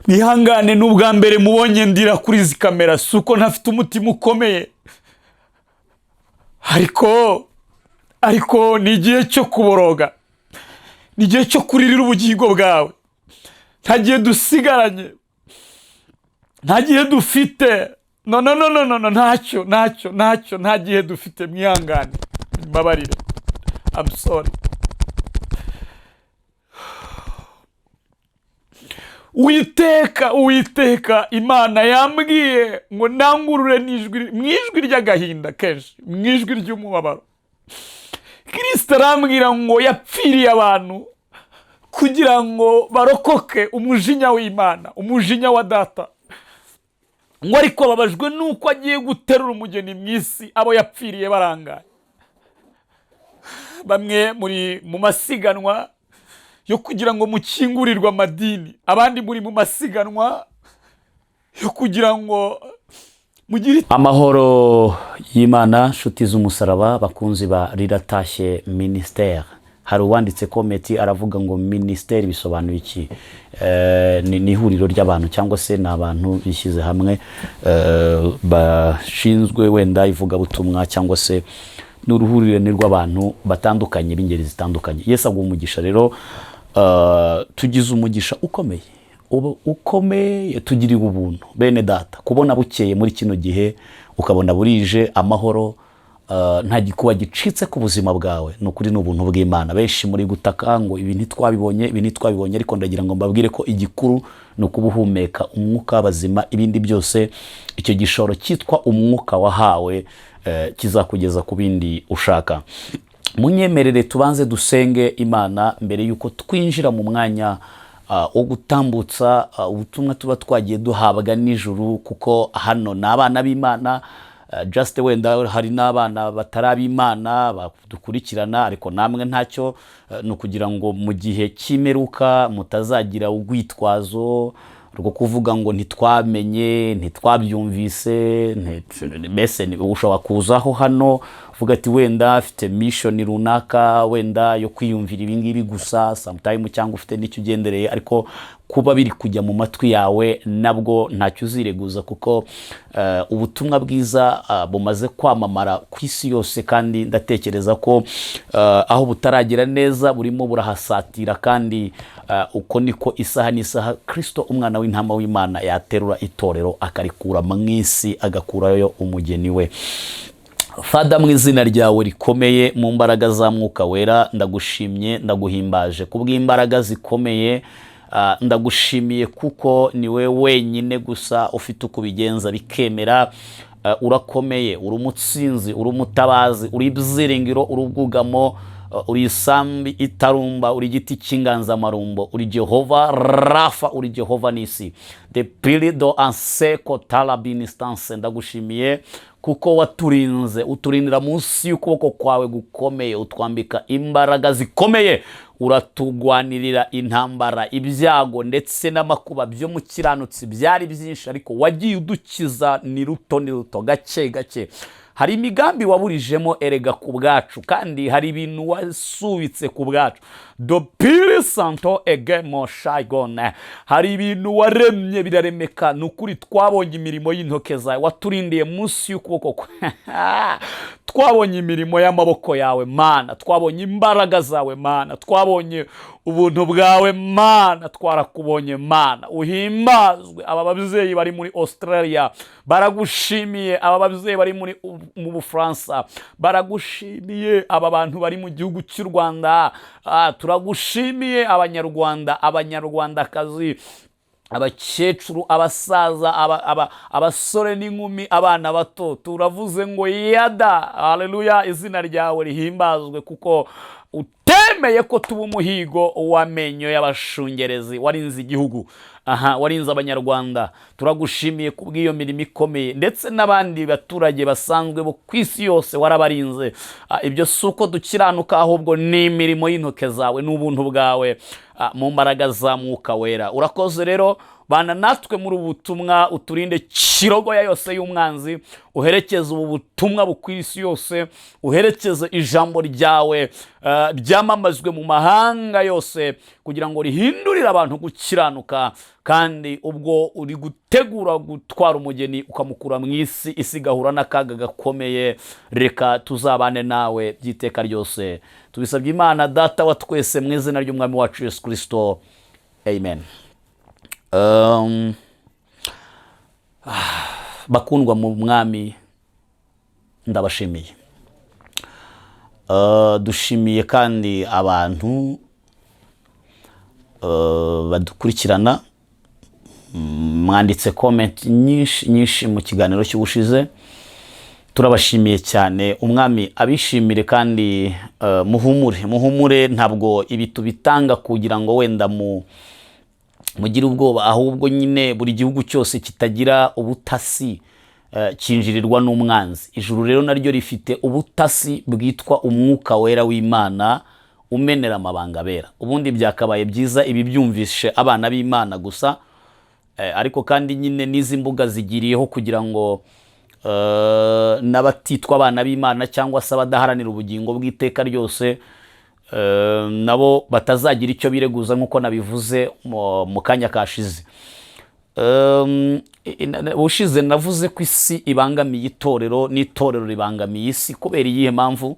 Mwihangane, ni ubwa mbere mubonye ndira kuri izi kamera. Si uko ntafite umutima ukomeye, ariko ni igihe cyo kuboroga, ni igihe cyo kuririra ubugingo bwawe. Nta gihe dusigaranye, nta gihe dufite. No, no, no, no, no, no, ntacyo, ntacyo, ntacyo, nta gihe dufite. Mwihangane, mbabarire, I'm sorry. Uwiteka, Uwiteka Imana yambwiye ngo ndangurure n'ijwi, mu ijwi ry'agahinda kenshi, mu ijwi ry'umubabaro. Kirisito arambwira ngo yapfiriye abantu kugira ngo barokoke umujinya w'Imana, umujinya wa Data, ngo ariko ababajwe nuko agiye guterura umugeni mu isi, abo yapfiriye barangaye. Bamwe muri mu masiganwa yo kugira ngo mukingurirwe amadini, abandi muri mu masiganwa yo kugira ngo mugire amahoro y'Imana. Nshuti z'umusaraba, bakunzi ba Riratashye Ministère, hari uwanditse comment aravuga ngo minisiteri bisobanuye iki? Ni ihuriro ry'abantu cyangwa se ni abantu bishyize hamwe bashinzwe wenda ivugabutumwa, cyangwa se ni uruhurirane rw'abantu batandukanye b'ingeri zitandukanye. Yesu aguha umugisha. Rero tugize umugisha ukomeye, ubu ukomeye, tugiriwe ubuntu bene Data, kubona bukeye muri kino gihe, ukabona burije amahoro, nta gikuba gicitse ku buzima bwawe. Ni ukuri, ni ubuntu bw'Imana. Benshi muri gutaka ngo ibi ntitwabibonye, ibi ntitwabibonye, ariko ndagira ngo mbabwire ko igikuru ni ukuba uhumeka umwuka w'abazima. Ibindi byose, icyo gishoro cyitwa umwuka wahawe kizakugeza ku bindi ushaka. Munyemerere tubanze dusenge Imana mbere y'uko twinjira mu mwanya wo gutambutsa ubutumwa tuba twagiye duhabwa nijoro, kuko hano ni abana b'Imana. Just wenda hari n'abana batari ab'Imana badukurikirana, ariko namwe ntacyo, ni ukugira ngo mu gihe cy'imperuka mutazagira urwitwazo rwo kuvuga ngo ntitwamenye, ntitwabyumvise. Mbese ushobora kuzaho hano uvuga ati wenda afite mission runaka, wenda yo kwiyumvira ibingibi gusa sometime, cyangwa ufite n'icyo ugendereye, ariko kuba biri kujya mu matwi yawe nabwo ntacyo uzireguza, kuko ubutumwa bwiza bumaze kwamamara ku isi yose, kandi ndatekereza ko aho butaragera neza burimo burahasatira, kandi uko niko isaha n'isaha Kirisito umwana w'intama w'Imana yaterura itorero akarikura mu isi, agakurayo umugeni we. Father, mu izina ryawe rikomeye, mu mbaraga za Mwuka Wera, ndagushimye, ndaguhimbaje kubw'imbaraga zikomeye. Ndagushimiye kuko ni we wenyine gusa ufite uko ubigenza bikemera. Urakomeye, uri umutsinzi, uri umutabazi, uri ibyiringiro, uri ubwugamo, uri isambi itarumba, uri igiti cy'inganzamarumbo, uri Jehova Rafa, uri Jehova Nisi de pirido anseko tarabinistanse. Ndagushimiye kuko waturinze, uturindira munsi y'ukuboko kwawe gukomeye, utwambika imbaraga zikomeye, uratugwanirira intambara. Ibyago ndetse n'amakuba byo mu kiranutsi byari byinshi, ariko wagiye udukiza ni ruto ni ruto, gake gake. Hari imigambi waburijemo erega ku bwacu, kandi hari ibintu wasubitse ku bwacu. Dopiri santo egemo shayigone, hari ibintu waremye biraremeka. Ni ukuri, twabonye imirimo y'intoke zawe, waturindiye munsi y'ukuboko kwe. Twabonye imirimo y'amaboko yawe Mana, twabonye imbaraga zawe Mana, twabonye ubuntu bwawe Mana, twarakubonye Mana, uhimbazwe. Aba babyeyi bari muri Australia baragushimiye, aba babyeyi bari mu Bufaransa baragushimiye, aba bantu bari mu gihugu cy'u Rwanda turagushimiye, Abanyarwanda, Abanyarwandakazi, abakecuru, abasaza, abasore n'inkumi, abana bato, turavuze ngo yada haleluya, izina ryawe rihimbazwe, kuko utemeye ko tuba umuhigo w'amenyo y'abashungerezi. Warinze igihugu, aha warinze Abanyarwanda. Turagushimiye kubw'iyo mirimo ikomeye, ndetse n'abandi baturage basanzwe bo ku isi yose warabarinze. Ibyo si uko dukiranuka, ahubwo ni imirimo y'intoke zawe n'ubuntu bwawe mu mbaraga za Mwuka Wera. Urakoze rero. Bana natwe muri ubu butumwa, uturinde kirogoya yose y'umwanzi, uherekeze ubu butumwa bukwira isi yose, uherekeze ijambo ryawe ryamamazwe mu mahanga yose kugira ngo rihindurire abantu gukiranuka. Kandi ubwo uri gutegura gutwara umugeni ukamukura mu isi, isi igahura n'akaga gakomeye, reka tuzabane nawe by'iteka ryose. Tubisabye Imana Data wa twese mu izina ry'Umwami wacu Yesu Kirisito, amen. Bakundwa mu Mwami, ndabashimiye. Dushimiye kandi abantu badukurikirana. Mwanditse comment nyinshi nyinshi mu kiganiro cy'ubushize, turabashimiye cyane. Umwami abishimire. Kandi muhumure, muhumure, ntabwo ibi tubitanga kugira ngo wenda mu mugire ubwoba, ahubwo nyine buri gihugu cyose kitagira ubutasi cyinjirirwa n'umwanzi. Ijuru rero naryo rifite ubutasi bwitwa Umwuka Wera w'Imana umenera amabanga abera. Ubundi byakabaye byiza ibi byumvishe abana b'Imana gusa, ariko kandi nyine n'izi mbuga zigiriyeho kugira ngo n'abatitwa abana b'Imana cyangwa se abadaharanira ubugingo bw'iteka ryose nabo batazagira icyo bireguza, nk'uko nabivuze mu kanya kashize. Ubushize navuze ko isi ibangamiye itorero n'itorero ribangamiye isi. Kubera iyihe mpamvu?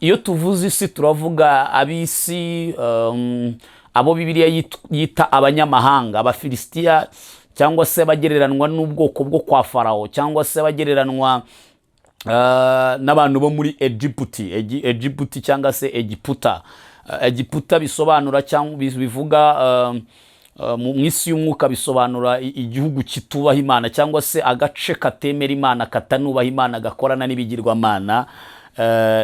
Iyo tuvuze isi turavuga ab'isi, abo Bibiliya yita abanyamahanga, Abafilisitiya, cyangwa se bagereranwa n'ubwoko bwo kwa Farawo, cyangwa se bagereranwa n'abantu bo muri Egiputi, Egiputi cyangwa se Egiputa. Egiputa bisobanura cyangwa bivuga mu isi y'umwuka bisobanura igihugu kitubaha Imana, cyangwa se agace katemera Imana, katanubaha Imana, gakorana n'ibigirwamana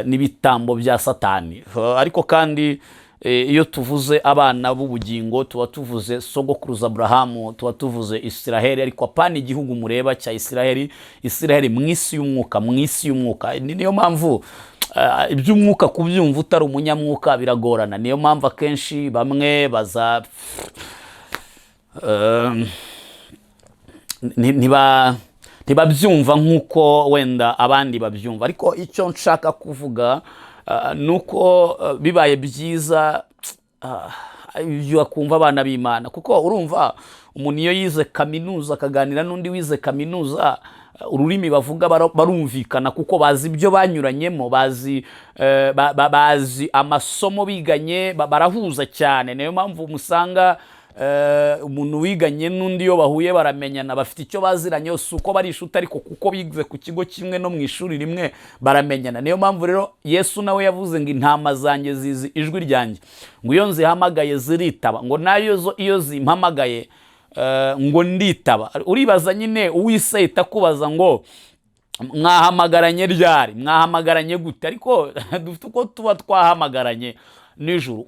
n'ibitambo bya Satani. Ariko kandi iyo tuvuze abana b'ubugingo tuba tuvuze sogokuruza Aburahamu, tuba tuvuze Isiraheli, ariko apana igihugu mureba cya Isiraheli, Isiraheli mu isi y'umwuka, mu isi y'umwuka. Niyo mpamvu iby'umwuka kubyumva utari umunyamwuka biragorana. Niyo mpamvu akenshi bamwe baza ntibabyumva nk'uko wenda abandi babyumva. Ariko icyo nshaka kuvuga ni uko bibaye byiza ibyo bakumva abana b'Imana, kuko urumva umuntu iyo yize kaminuza akaganira n'undi wize kaminuza, ururimi bavuga barumvikana, kuko bazi ibyo banyuranyemo, bazi bazi amasomo biganye, barahuza cyane. Niyo mpamvu musanga umuntu wiganye n'undi iyo bahuye baramenyana, bafite icyo baziranye, si uko bari inshuti, ariko kuko bize ku kigo kimwe no mu ishuri rimwe baramenyana. Niyo mpamvu rero Yesu nawe yavuze ngo intama zanjye zizi ijwi ryanjye, ngo iyo nzihamagaye ziritaba, ngo nayo zo iyo zimpamagaye ngo nditaba. Uribaza nyine uwise itakubaza ngo mwahamagaranye ryari, mwahamagaranye gute? Ariko dufite uko tuba twahamagaranye nijoro,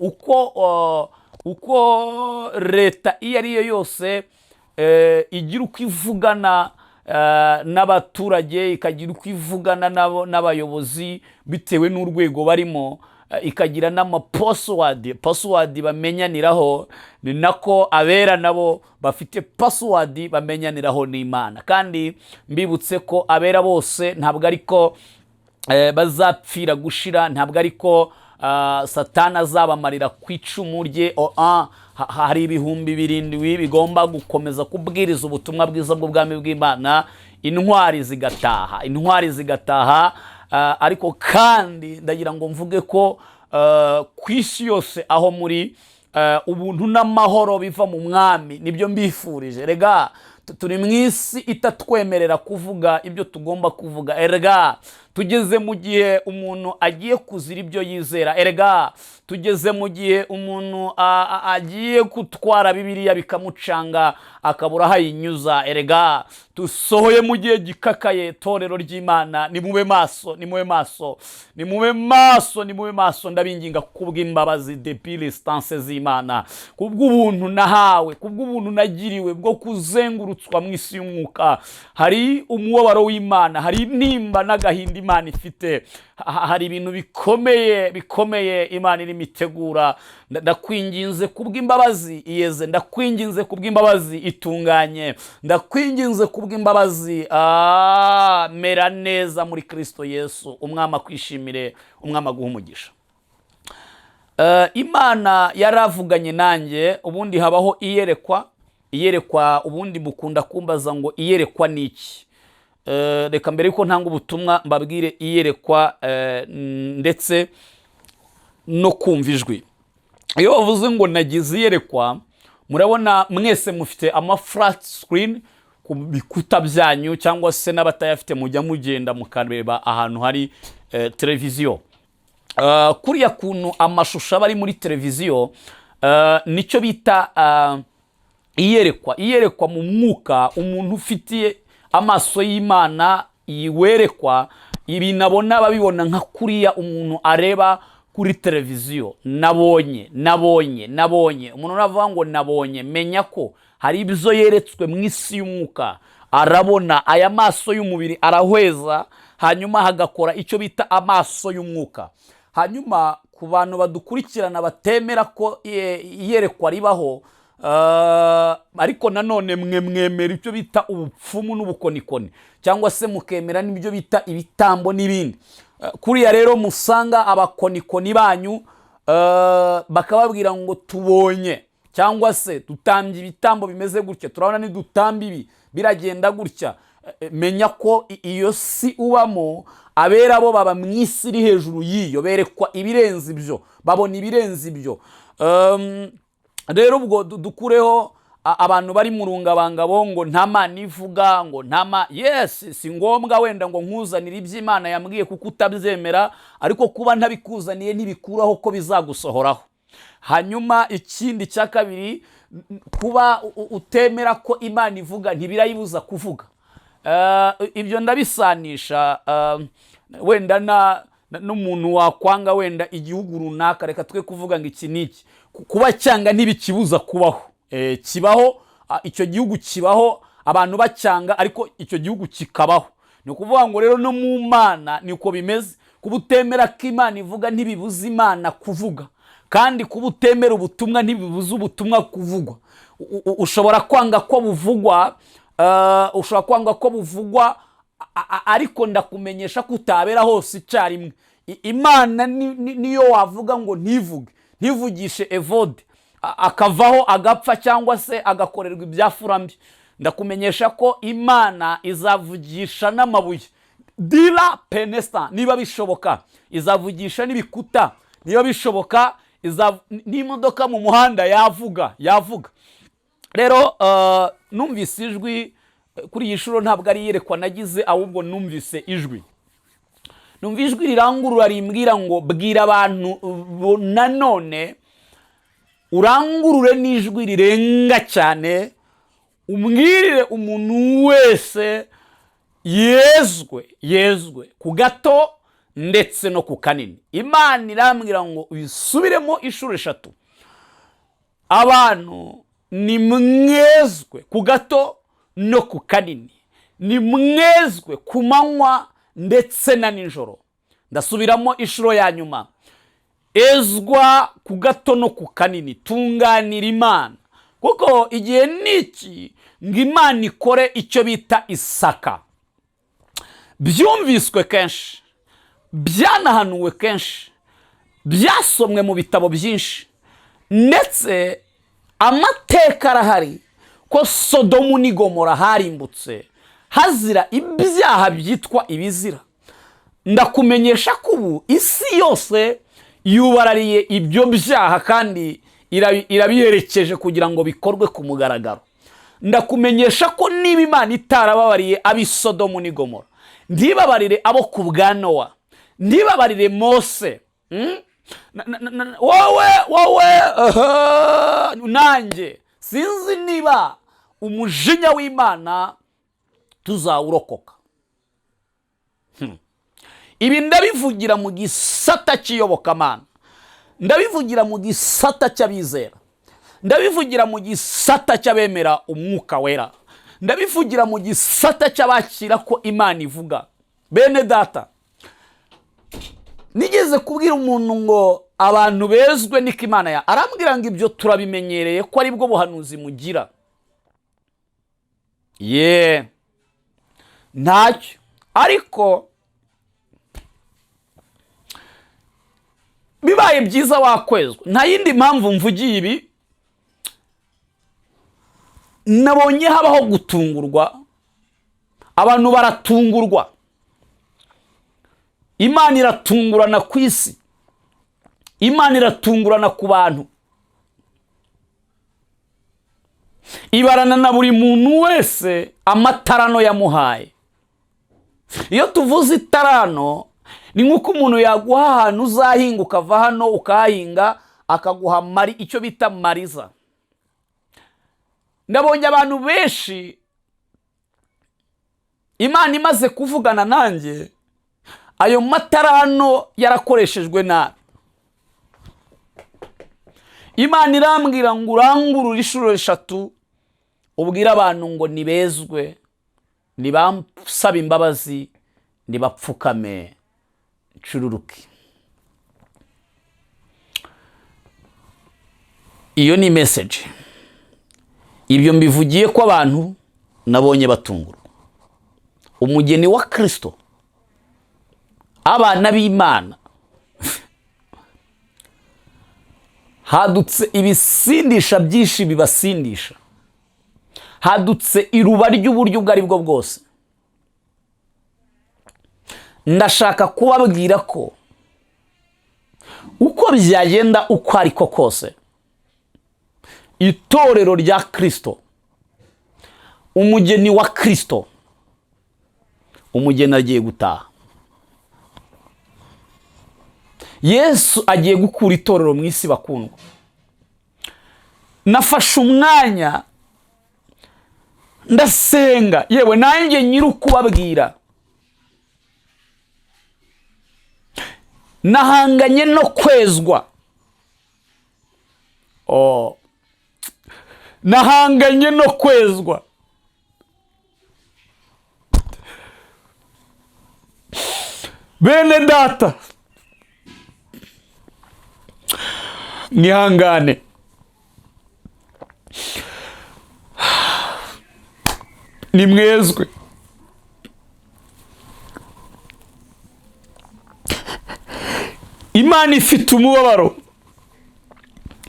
uko leta iyo ari yo yose igira uko ivugana n'abaturage, ikagira uko ivugana n'abayobozi bitewe n'urwego barimo, ikagira n'amapassword, password bamenyaniraho, ni nako abera nabo bafite password bamenyaniraho n'Imana. Kandi mbibutse ko abera bose ntabwo ariko bazapfira gushira, ntabwo ariko Satani azabamarira ku icumu rye. Hari 7000 bigomba gukomeza kubwiriza ubutumwa bwiza bw'ubwami bw'Imana, intwari zigataha, intwari zigataha. Ariko kandi ndagira ngo mvuge ko ku isi yose aho muri, ubuntu n'amahoro biva mu Mwami nibyo mbifurije. Rega turi mu isi itatwemerera kuvuga ibyo tugomba kuvuga. Erega tugeze mu gihe umuntu agiye kuzira ibyo yizera. Erega tugeze mu gihe umuntu agiye gutwara Bibiliya bikamucanga, akabura aho ayinyuza. Erega dusohoye mu gihe gikakaye. Torero ry'Imana, nimube maso, nimube maso, nimube maso, nimube maso. Ndabinginga kubw'imbabazi de distance z'Imana, kubw'ubuntu nahawe, kubw'ubuntu nagiriwe bwo kuzengurutswa mu isi y'umwuka. Hari umubabaro w'Imana, hari intimba n'agahinda. Imana ifite. Hari ibintu bikomeye bikomeye Imana irimo itegura. Ndakwinginze kubw'imbabazi iyeze, ndakwinginze kubw'imbabazi itunganye, ndakwinginze kubw'imbabazi, mera neza muri Kristo Yesu. Umwami akwishimire, Umwami aguhe umugisha. Imana yaravuganye nanjye. Ubundi habaho iyerekwa. Iyerekwa, ubundi mukunda kumbaza ngo iyerekwa ni iki? Reka mbere yuko ntanga ubutumwa mbabwire iyerekwa, ndetse no kumva ijwi. Iyo bavuze ngo nagize iyerekwa, murabona mwese mufite ama flat screen ku bikuta byanyu, cyangwa se n'abatayafite mujya mugenda mukareba ahantu hari televiziyo. Kuriya kuntu amashusho aba ari muri televiziyo, nicyo bita iyerekwa. Iyerekwa mu mwuka, umuntu ufitiye amaso y'Imana werekwa ibintu abona, babibona nka kuriya umuntu areba kuri televiziyo. Nabonye, nabonye, nabonye. Umuntu navuga ngo nabonye, menya ko hari ibyo yeretswe mu isi y'umwuka. Arabona, aya maso y'umubiri arahweza, hanyuma hagakora icyo bita amaso y'umwuka. Hanyuma ku bantu badukurikirana batemera ko iyerekwa ribaho, ariko nanone mwe mwemera icyo bita ubupfumu n'ubukonikoni, cyangwa se mukemera n'ibyo bita ibitambo n'ibindi. Kuriya rero musanga abakonikoni banyu, bakababwira ngo tubonye cyangwa se dutambye ibitambo bimeze gutya, turabona nidutamba ibi biragenda gutya. Menya ko iyo si ubamo, abera bo baba mu isi iri hejuru y'iyo, berekwa ibirenze ibyo, babona ibirenze ibyo. Rero ubwo dukureho abantu bari mu rungabangabo ngo nta Mana ivuga, ngo nta ma yes. Si ngombwa wenda ngo nkuzanire iby'Imana yambwiye kuko utabyemera, ariko kuba ntabikuzaniye ntibikuraho ko bizagusohoraho. Hanyuma ikindi cya kabiri, kuba utemera ko Imana ivuga ntibirayibuza kuvuga. Ibyo ndabisanisha wenda n'umuntu wakwanga wenda igihugu runaka. Reka twe kuvuga ngo iki n'iki. Kuba cyanga ntibikibuza kubaho. Kibaho, icyo gihugu kibaho abantu bacyanga, ariko icyo gihugu kikabaho. Ni ukuvuga ngo rero no mu Mana niko bimeze. Kuba utemera ko Imana ivuga ntibibuza Imana kuvuga, kandi kuba utemera ubutumwa ntibibuza ubutumwa kuvugwa. Ushobora kwanga ko buvugwa, ushobora kwanga ko buvugwa, ariko ndakumenyesha ko utabera hose icyarimwe. Imana niyo wavuga ngo ntivuge, ntivugishe Evode, akavaho agapfa cyangwa se agakorerwa ibyafura mbi, ndakumenyesha ko Imana izavugisha n'amabuye dira penesita niba bishoboka, izavugisha n'ibikuta niba bishoboka, n'imodoka mu muhanda yavuga, yavuga. Rero numvise ijwi kuri iyi nshuro. Ntabwo ari iyerekwa nagize, ahubwo numvise ijwi. Numva ijwi rirangurura rimbwira ngo bwira abantu nanone, urangurure n'ijwi rirenga cyane, umbwirire umuntu wese yezwe, yezwe ku gato ndetse no ku kanini. Imana irambwira ngo uyisubiremo inshuro eshatu: abantu ni mwezwe ku gato no ku kanini, ni mwezwe ku manywa ndetse na nijoro. Ndasubiramo inshuro ya nyuma: ezwa ku gato no ku kanini, tunganira Imana, kuko igihe n'iki ngo Imana ikore icyo bita isaka. Byumviswe kenshi, byanahanuwe kenshi, byasomwe mu bitabo byinshi, ndetse amateka arahari ko Sodomu n'Igomora harimbutse hazira ibyaha byitwa ibizira. Ndakumenyesha ko ubu isi yose yubarariye ibyo byaha kandi irabiherekeje kugira ngo bikorwe ku mugaragaro. Ndakumenyesha ko niba Imana itarababariye ab'i Sodomu n'Igomora, ntibabarire abo ku bwa Nowa, ntibabarire Mose, wowe, wowe nanjye, sinzi niba umujinya w'Imana tuzawurokoka. Ibi ndabivugira mu gisata cy'iyobokamana, ndabivugira mu gisata cy'abizera, ndabivugira mu gisata cy'abemera Umwuka Wera, ndabivugira mu gisata cy'abakira ko Imana ivuga. Bene data. Nigeze kubwira umuntu ngo abantu bezwe niko Imana ya, arambwira ngo ibyo turabimenyereye ko aribwo buhanuzi mugira. Ye ntacyo, ariko bibaye byiza wakwezwa. Nta yindi mpamvu mvugiye ibi, nabonye habaho gutungurwa, abantu baratungurwa, Imana iratungurana ku isi, Imana iratungurana ku bantu, ibarana na buri muntu wese amatarano yamuhaye. Iyo tuvuze itarano ni nk'uko umuntu yaguha ahantu uzahinga, ukava hano ukahahinga, akaguha mari, icyo bita mariza. Ndabonye abantu benshi Imana imaze kuvugana nanjye, ayo matarano yarakoreshejwe nabi. Imana irambwira ngo urangurure inshuro 3, ubwire abantu ngo nibezwe, nibansaba imbabazi, nibapfukame ncururuke. Iyo ni message. Ibyo mbivugiye ko abantu nabonye batungurwa. Umugeni wa Kristo, abana b'Imana, hadutse ibisindisha byinshi bibasindisha, hadutse iruba ry'uburyo ubwo ari bwo bwose. Ndashaka kubabwira ko uko byagenda uko ariko kose, itorero rya Kristo, umugeni wa Kristo, umugeni agiye gutaha. Yesu agiye gukura itorero mu isi bakundwa. Nafashe umwanya ndasenga, yewe nanjye nyiri ukubabwira, nahanganye no kwezwa. Nahanganye no kwezwa. Bene data, mwihangane. Nimwezwe. Imana ifite umubabaro,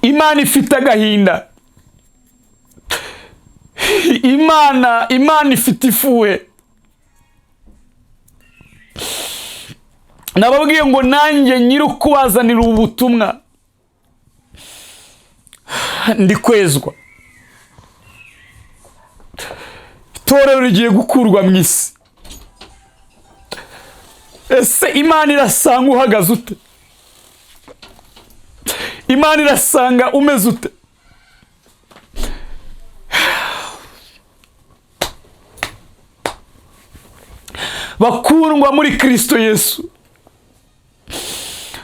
Imana ifite agahinda, Imana ifite ifuhe. Nababwiye ngo nanjye nyiri ukubazanira ubu butumwa ndi kwezwa. Itorero rigiye gukurwa mu isi. Ese Imana irasanga uhagaze ute? Imana irasanga umeze ute? Bakundwa muri Kristo Yesu,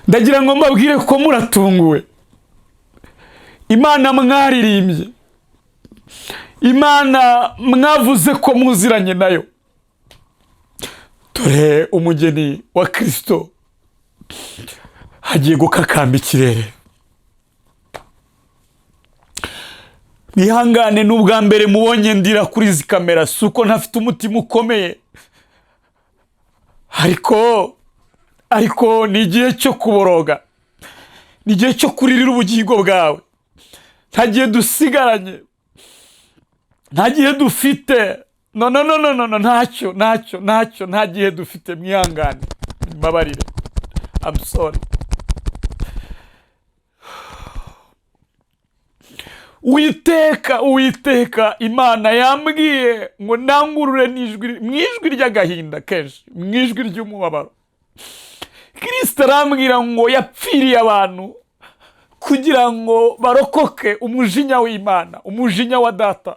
ndagira ngo mbabwire ko muratunguwe. Imana mwaririmbye, Imana mwavuze ko muziranye nayo. Dore umugeni wa Kristo hagiye gukakamba ikirere. Mwihangane, n'ubwa mbere mubonye ndira kuri izi kamera, si uko ntafite umutima ukomeye, ariko ni igihe cyo kuboroga, ni igihe cyo kuririra ubugingo bwawe. Nta gihe dusigaranye, nta gihe dufite. No no no no no, ntacyo ntacyo ntacyo, nta gihe dufite. Mwihangane, mbabarire, I'm sorry. Uwiteka, Uwiteka Imana yambwiye ngo ndangurure n'ijwi, mu ijwi ry'agahinda kenshi, mu ijwi ry'umubabaro. Kristo arambwira ngo yapfiriye abantu kugira ngo barokoke umujinya w'Imana, umujinya wa data.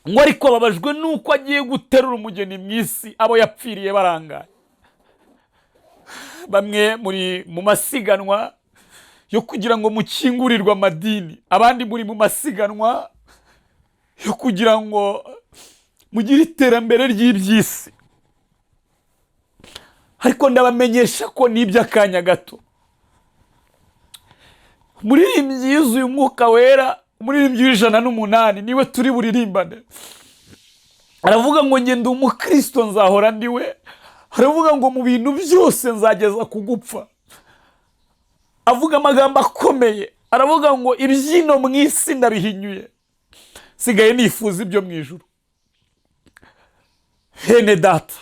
Ngo ariko babajwe nuko agiye guterura umugeni mu isi, abo yapfiriye barangaye. Bamwe muri mu masiganwa yo kugira ngo mukingurirwe amadini, abandi muri mu masiganwa yo kugira ngo mugire iterambere ry'iby'isi. Ariko ndabamenyesha ko ni iby'akanya gato. Umuririmbyi yuzuye Umwuka Wera, umuririmbyi w'108, niwe turi buririmbane. Aravuga ngo njye ndi umukristo, nzahora ndiwe. Aravuga ngo mu bintu byose nzageza ku gupfa. Avuga amagambo akomeye, aravuga ngo ibyino mu isi ndabihinyuye, sigaye nifuza ibyo mu ijuru. Hene data,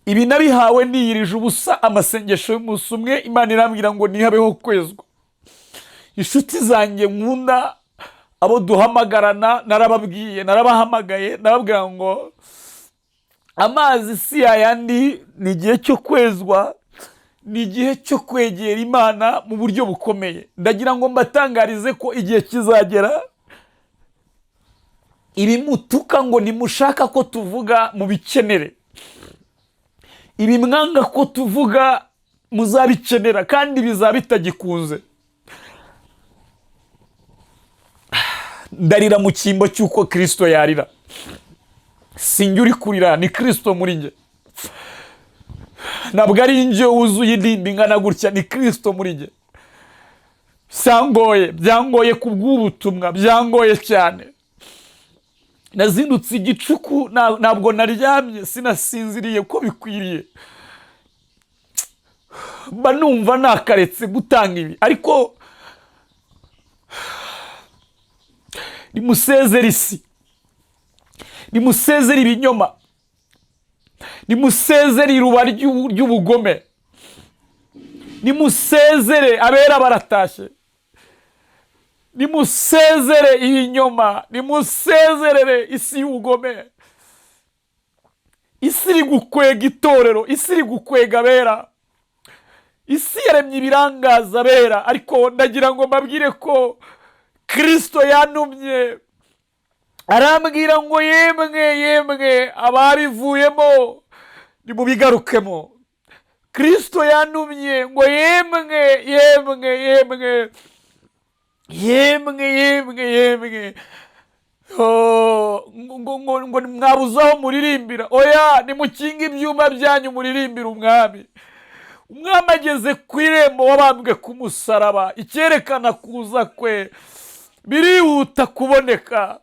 ibi nabihawe niyirije ubusa amasengesho y'umunsi umwe. Imana irambwira ngo ntihabeho kwezwa. Inshuti zanjye nkunda, abo duhamagarana, narababwiye, narabahamagaye, narababwira ngo amazi si yayandi, ni igihe cyo kwezwa, ni igihe cyo kwegera Imana mu buryo bukomeye. Ndagira ngo mbatangarize ko igihe kizagera ibimutuka ngo ntimushaka ko tuvuga mubikenere, ibimwanga ko tuvuga muzabikenera, kandi bizaba bitagikunze. Ndarira mu cyimbo cy'uko Kristo yarira. Sinjye uri kurira, ni Kristo muri njye. Ntabwo ari njye wuzuye indimbi ingana gutya, ni Kristo muri njye. Byangoye, byangoye kubw'ubutumwa, byangoye cyane. Nazindutse igicuku, ntabwo naryamye, sinasinziriye ko bikwiriye. Mba numva nakaretse gutanga ibi, ariko nimusezere isi, nimusezere ibinyoma, nimusezere iruba ry'ubugome, nimusezere abera baratashye, nimusezere ibinyoma, nimusezerere isi y'ubugome. Isi iri gukwega itorero, isi iri gukwega abera, isi yaremye ibirangaza abera. Ariko ndagira ngo mbabwire ko Kristo yantumye, arambwira ngo yemwe yemwe ababivuyemo nimubigarukemo. Kristo yantumye ngo yemwe yemwe yemwe yemwe yemwe yemwe, ngo mwabuze aho muririmbira. Oya, nimukinge ibyuma byanyu muririmbira umwami. Umwami ageze ku irembo wabambwe ku musaraba, icyerekana kuza kwe birihuta kuboneka.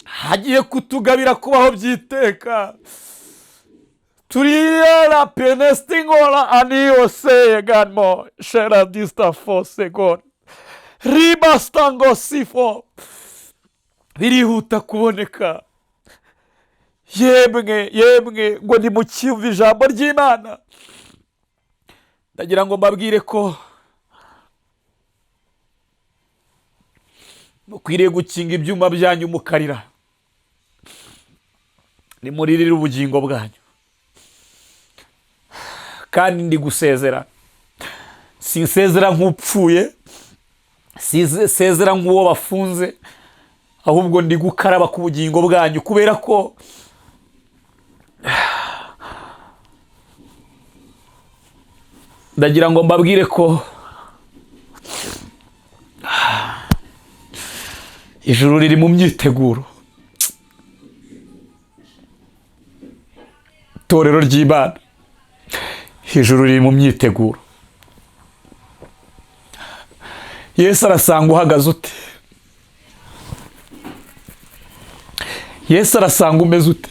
Hagiye kutugabira kubaho byiteka. Turiera penestingola aniose ganmo shera dista fose gon ribastango sifo. Birihuta kuboneka. Yemwe yemwe ngo nimucyumve ijambo ry'Imana. Ndagira ngo mbabwire ko mukwiriye gukinga ibyuma byanyu mukarira, nimuririre ubugingo bwanyu. Kandi ndi gusezera, sinsezera nk'upfuye, sezera nk'uwo bafunze, ahubwo ndi gukaraba ku bugingo bwanyu, kubera ko ndagira ngo mbabwire ko ijuru riri mu myiteguro. Itorero ry'Imana, ijuru riri mu myiteguro. Yesu arasanga uhagaze ute? Yesu arasanga umeze ute?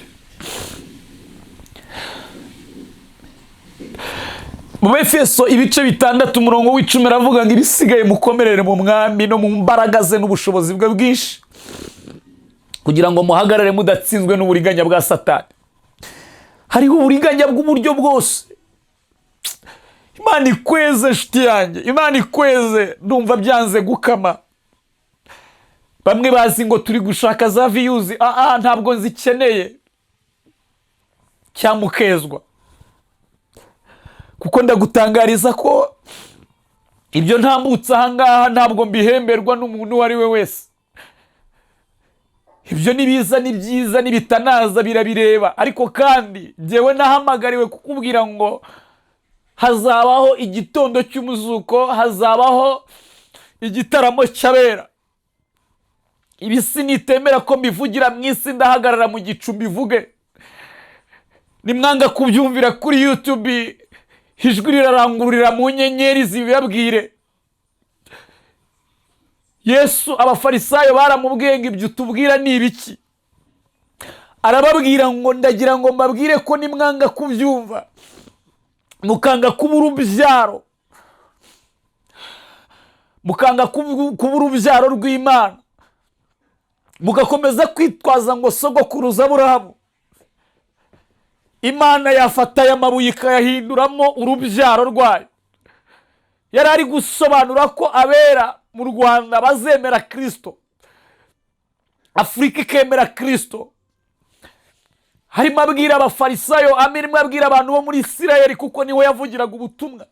Mu Efeso ibice 6 umurongo w'10 aravuga ngo ibisigaye mukomerere mu mwami no mu mbaraga ze n'ubushobozi bwe bwinshi, kugira ngo muhagarare mudatsinzwe n'uburiganya bwa Satani. Hariho uburiganya bw'uburyo bwose. Imana ikweze nshuti yanjye, Imana ikweze. Ndumva byanze gukama. Bamwe bazi ngo turi gushaka za viyuzi, ntabwo nzikeneye cyamukezwa, kuko ndagutangariza ko ibyo ntambutse ahangaha ntabwo mbihemberwa n'umuntu uwo ari we wese. Ibyo ni biza, ni byiza, n'ibitanaza birabireba. Ariko kandi njyewe nahamagariwe kukubwira ngo hazabaho igitondo cy'umuzuko, hazabaho igitaramo cy'abera. Ibisi nitemera ko mbivugira mu isi, ndahagarara mu gicu mbivuge. Nimwanga kubyumvira kuri YouTube, ijwi rirarangururira mu nyenyeri zibibabwire. Yesu abafarisayo baramubwiye ngo ibyo utubwira ni ibiki? Arababwira ngo ndagira ngo mbabwire ko nimwanga kubyumva, mukanga kuba urubyaro, mukanga kuba urubyaro rw'Imana, mugakomeza kwitwaza ngo sogokuruza Aburahamu, Imana yafata aya mabuye ikayahinduramo urubyaro rwayo. Yari ari gusobanura ko abera mu Rwanda bazemera Kirisito, Afurika ikemera Kirisito. Harimo abwira abafarisayo, arimo abwira abantu bo muri Isirayeli, kuko niwe yavugiraga ubutumwa.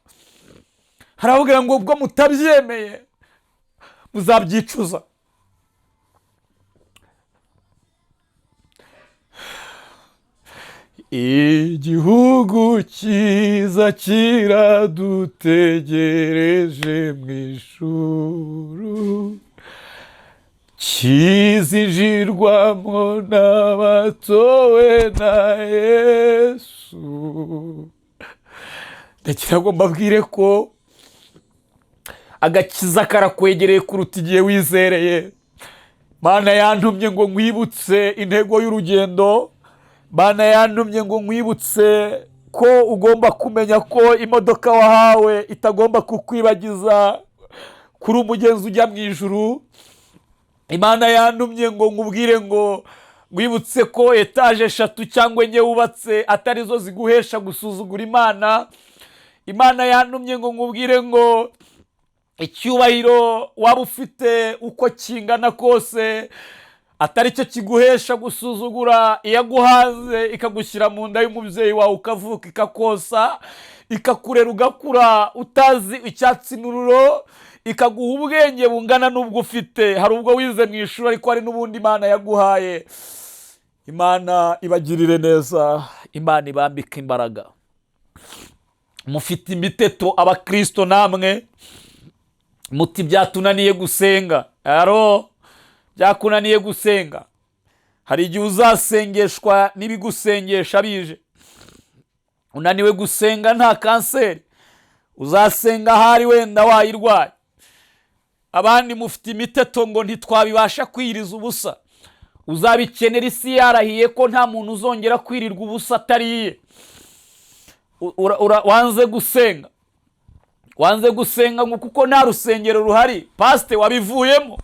Harababwira ngo ubwo mutabyemeye muzabyicuza. Igihugu cyiza kiradutegereje mu ijuru, kizinjirwamo n'abatowe na Yesu. Ndagira ngo mbabwire ko agakiza karakwegereye kuruta igihe wizereye. Mana yantumye ngo nkwibutse intego y'urugendo. Mana yantumye ngo nkwibutse ko ugomba kumenya ko imodoka wahawe itagomba kukwibagiza kuri umugenzi ujya mu ijuru. Imana yantumye ngo nkubwire ngo nkwibutse ko etaje 3 cyangwa 4 wubatse atari zo ziguhesha gusuzugura Imana. Imana yantumye ngo nkubwire ngo icyubahiro waba ufite uko kingana kose atari cyo kiguhesha gusuzugura iyaguhaze, ikagushyira mu nda y'umubyeyi wawe ukavuka, ikakosa, ikakurera ugakura utazi icyatsi n'ururo, ikaguha ubwenge bungana n'ubwo ufite. Hari ubwo wize mu ishuri, ariko hari n'ubundi Imana yaguhaye. Imana ibagirire neza, Imana ibambike imbaraga. Mufite imiteto abakristo namwe, muti byatunaniye gusenga. Aro byakunaniye gusenga. Hari igihe uzasengeshwa n'ibigusengesha bije. Unaniwe gusenga nta kanseri, uzasenga ahari wenda wayirwaye. Abandi mufite imiteto ngo ntitwabibasha kwiriza ubusa. Uzabikenera isi yarahiye ko nta muntu uzongera kwirirwa ubusa atariye. Wanze gusenga, wanze gusenga ngo kuko nta rusengero ruhari. Pasite wabivuyemo,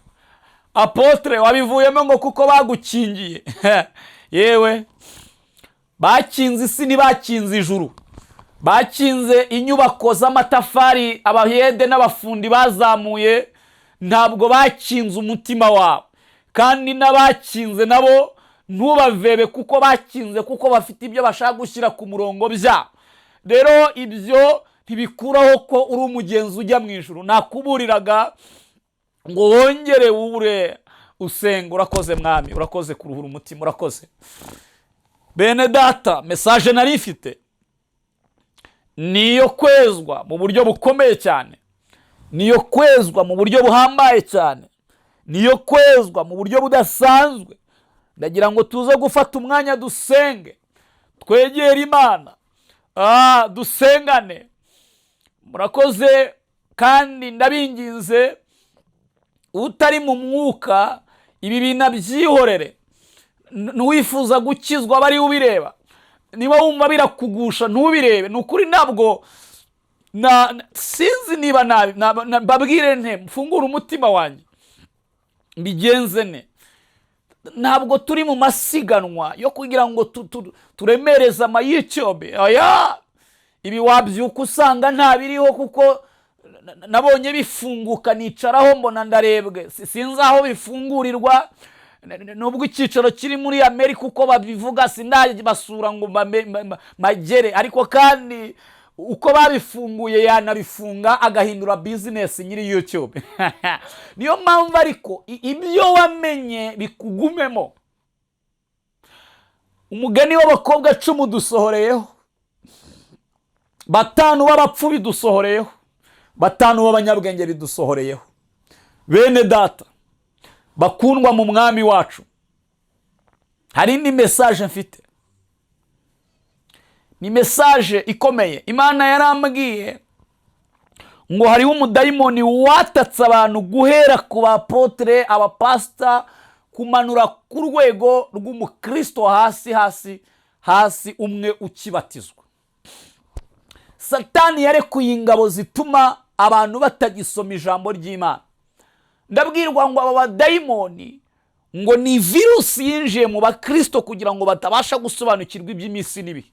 apotre wabivuyemo ngo kuko bagukingiye. Yewe bakinze isi ntibakinze ijuru, bakinze inyubako z'amatafari abahede n'abafundi bazamuye, ntabwo bakinze umutima wawe. Kandi n'abakinze nabo ntubavebe kuko bakinze, kuko bafite ibyo bashaka gushyira ku murongo byabo. Rero ibyo ntibikuraho ko uri umugenzi ujya mu ijuru. Nakuburiraga ngo wongere wubure usenga. Urakoze mwami, urakoze kuruhura umutima, urakoze. Bene data, message nari ifite niyo kwezwa mu buryo bukomeye cyane, niyo kwezwa mu buryo buhambaye cyane, niyo kwezwa mu buryo budasanzwe. Ndagira ngo tuze gufata umwanya dusenge, twegere Imana, dusengane. Murakoze kandi ndabinginze, utari mu mwuka ibi bintu abyihorere. Ntuwifuza gukizwa aba ari ubireba. Niba wumva birakugusha ntubirebe. Ni ukuri ntabwo sinzi niba mbabwire nte, mfungure umutima wanjye mbigenze ne. Ntabwo turi mu masiganwa yo kugira ngo turemereze amaYouTube. Oya, ibi wabyuka usanga nta biriho, kuko nabonye bifunguka nicaraho mbona ndarebwe. Sinzi aho bifungurirwa, nubwo icyicaro kiri muri Amerika uko babivuga sindabasura ngo magere, ariko kandi uko babifunguye yanabifunga agahindura business nyiri YouTube. Niyo mpamvu ariko ibyo wamenye bikugumemo. Umugani w'abakobwa 10 dusohoreyeho, 5 b'abapfu bidusohoreyeho, 5 b'abanyabwenge bidusohoreyeho. Bene data bakundwa mu mwami wacu, hari indi message mfite. Ni message ikomeye. Imana yarambwiye ngo hariho umudayimoni watatse abantu guhera ku ba apôtre, abapasita, kumanura ku rwego rw'umukristo hasi hasi hasi, umwe ukibatizwa. Satani yarekuye ingabo zituma abantu batagisoma ijambo ry'Imana. Ndabwirwa ngo aba badayimoni ngo ni virusi yinjiye mu bakristo kugira ngo batabasha gusobanukirwa iby'iminsi n'ibihe.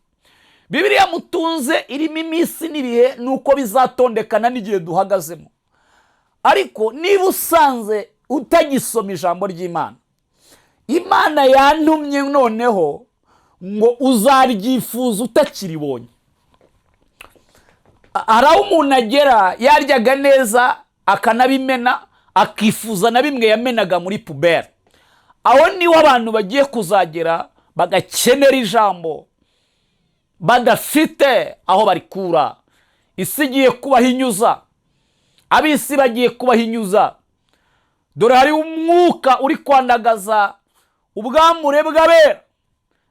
Bibiliya mutunze irimo iminsi n'ibihe nuko bizatondekana n'igihe duhagazemo. Ariko niba usanze utagisoma ijambo ry'Imana, Imana yantumye noneho ngo uzaryifuza utakiribonye. Hari aho umuntu agera yaryaga neza akanabimena, akifuza na bimwe yamenaga muri poubelle. Aho niho abantu bagiye kuzagera bagakenera ijambo badafite aho barikura. Isi igiye kubahinyuza, ab'isi bagiye kubahinyuza. Dore hariho umwuka uri kwandagaza ubwambure bw'abera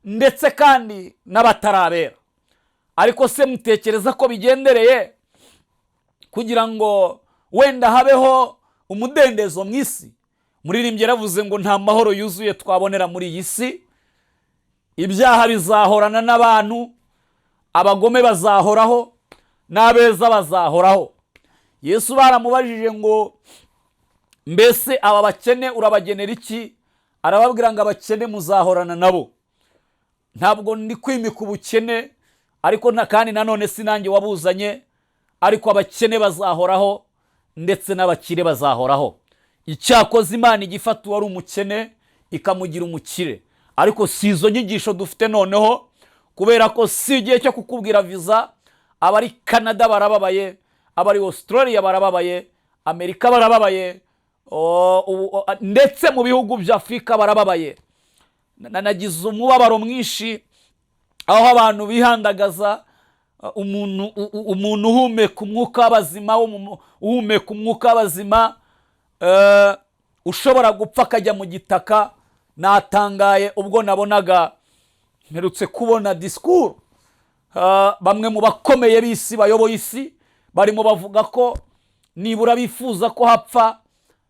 ndetse kandi n'abatarabera. Ariko se mutekereza ko bigendereye kugira ngo wenda habeho umudendezo mu isi? Muririmbyi yaravuze ngo nta mahoro yuzuye twabonera muri iyi si. Ibyaha bizahorana n'abantu, abagome bazahoraho n'abeza bazahoraho. Yesu baramubajije ngo mbese aba bakene urabagenera iki? Arababwira ngo abakene muzahorana nabo. Ntabwo ndi kwimika ubukene, ariko kandi nanone si nanjye wabuzanye, ariko abakene bazahoraho ndetse n'abakire bazahoraho. Icyakoze Imana igifata uwari umukene ikamugira umukire. Ariko si izo nyigisho dufite noneho, kubera ko si igihe cyo kukubwira viza. Abari Canada barababaye, abari Australia barababaye, Amerika barababaye, ndetse mu bihugu bya Afurika barababaye. Nagize umubabaro mwinshi aho abantu bihandagaza. Umuntu uhumeka umwuka w'abazima, uhumeka umwuka w'abazima, ushobora gupfa akajya mu gitaka. Natangaye ubwo nabonaga, mperutse kubona disikuru, bamwe mu bakomeye b'isi bayoboye isi barimo bavuga ko nibura bifuza ko hapfa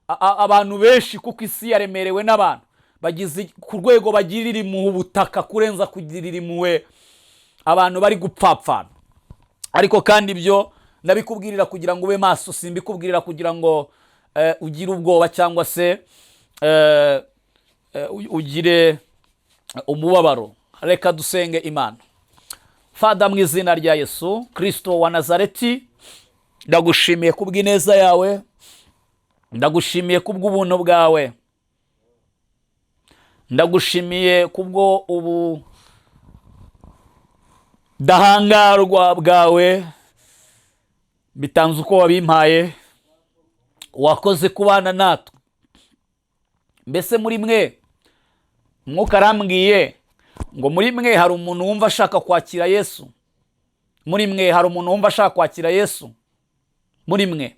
abantu benshi, kuko isi yaremerewe n'abantu bageze ku rwego bagirira impuhwe ubutaka kurenza kugirira impuhwe abantu bari gupfapfana. Ariko kandi ibyo ndabikubwirira kugira ngo ube maso, simbikubwirira kugira ngo ugire ubwoba cyangwa se ugire umubabaro. Reka dusenge Imana. Father, mu izina rya Yesu Kirisito wa Nazareti, ndagushimiye kubw'ineza yawe, ndagushimiye kubw'ubuntu bwawe, ndagushimiye kubwo ubu dahangarwa bwawe. Bitanze uko wabimpaye, wakoze kubana natwe. Mbese muri mwe, Umwuka arambwiye ngo muri mwe hari umuntu wumva ashaka kwakira Yesu? Muri mwe hari umuntu wumva ashaka kwakira Yesu? Muri mwe?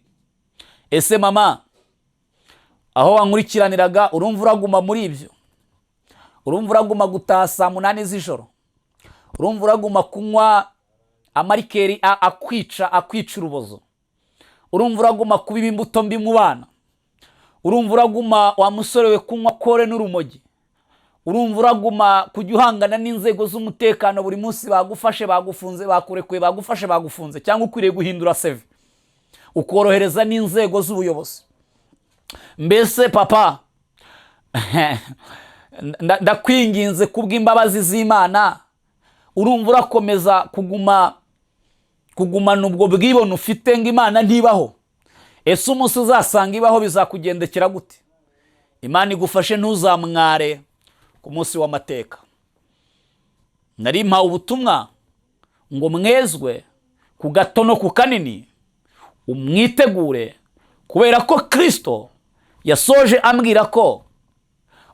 Ese mama, aho wankurikiraniraga, urumva uraguma muri ibyo? Urumva uraguma gutaha saa 8 z'ijoro? Urumva uraguma kunywa ama liqueur akwica urubozo? Urumva uraguma kubiba imbuto mbi mu bana? Urumva uraguma, wa musore we, kunywa kore n'urumogi? Urumva uraguma kujya uhangana n'inzego z'umutekano buri munsi, bagufashe, bagufunze, bakurekuye, bagufashe, bagufunze? Cyangwa ukwiriye guhindura seve, ukorohereza n'inzego z'ubuyobozi? Mbese papa, ndakwinginze kubw'imbabazi z'Imana, urumva urakomeza kugumana ubwo bwibone ufite ngo Imana ntibaho? Ese umunsi uzasanga ibaho bizakugendekera gute? Imana igufashe ntuzamware ku munsi w'amateka. Nari mpawe ubutumwa ngo mwezwe ku gato no ku kanini, umwitegure, kubera ko Kirisito yasoje ambwira ko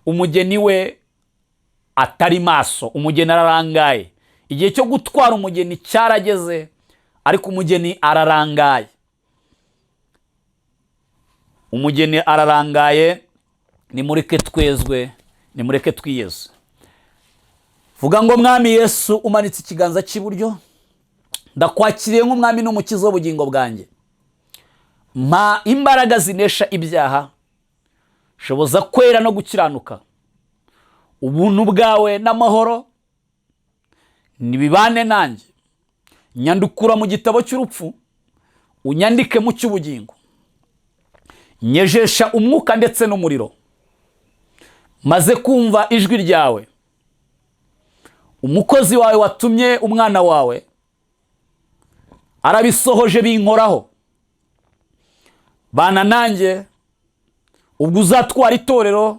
umugeni we atari maso. Umugeni ararangaye. Igihe cyo gutwara umugeni cyarageze, ariko umugeni ararangaye. Umugeni ararangaye. Nimureke twezwe, nimureke twiyeze. Vuga ngo: "Mwami Yesu umanitse ikiganza cy'iburyo." Ndakwakiriye nk'umwami n'umukiza w'ubugingo bwanjye. Mpa imbaraga zinesha ibyaha, shoboza kwera no gukiranuka. Ubuntu bwawe n'amahoro nibibane nanjye. Nyandukura mu gitabo cy'urupfu, unyandike mu cy'ubugingo. Nyejesha umwuka ndetse n'umuriro. Maze kumva ijwi ryawe, umukozi wawe watumye umwana wawe arabisohoje binkoraho. Bana nanjye ubwo uzatwara itorero,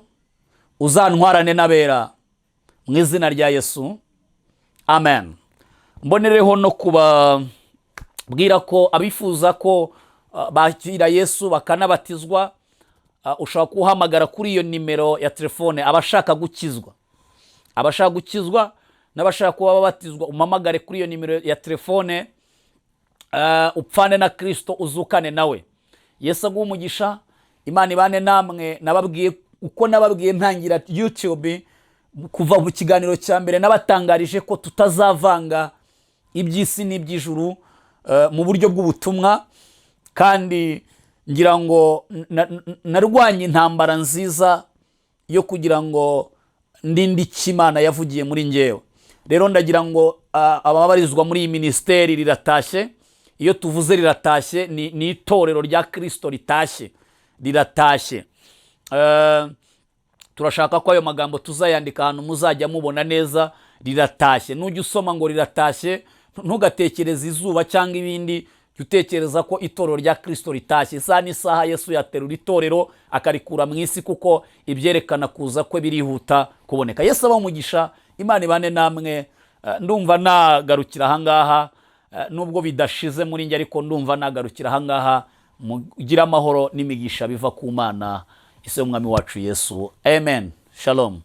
uzantwarane n'abera, mu izina rya Yesu, amen. Mbonereho no kubabwira ko abifuza ko bakira Yesu bakanabatizwa, ushobora kuhamagara kuri iyo nimero ya telefone. Abashaka gukizwa n'abashaka kuba babatizwa, umpamagare kuri iyo nimero ya telefone, upfane na Kirisito, uzukane nawe. Yesu aguha umugisha, Imana ibane namwe. Nababwiye uko nababwiye ntangira YouTube, kuva mu kiganiro cya mbere nabatangarije ko tutazavanga iby'isi n'iby'ijuru mu buryo bw'ubutumwa. Kandi ngira ngo narwanye intambara nziza yo kugira ngo ndinde icyo Imana yavugiye muri ngewe. Rero ndagira ngo ababarizwa muri iyi minisiteri Riratashye, iyo tuvuze Riratashye ni itorero rya Kirisito ritashye, riratashye. Turashaka ko ayo magambo tuzayandika ahantu muzajya mubona neza. Riratashye, nujya usoma ngo riratashye, ntugatekereze izuba cyangwa ibindi, jya utekereza ko itorero rya Kirisito ritashye. Isaha n'isaha Yesu yaterura itorero akarikura mu isi, kuko ibyerekana kuza kwe birihuta kuboneka. Yesu abahe umugisha, Imana ibane namwe. Ndumva nagarukira ahangaha, nubwo bidashize muri njye, ariko ndumva nagarukira ahangaha. Mugire amahoro n'imigisha biva ku Mana isi y'umwami wacu Yesu. Amen, shalom.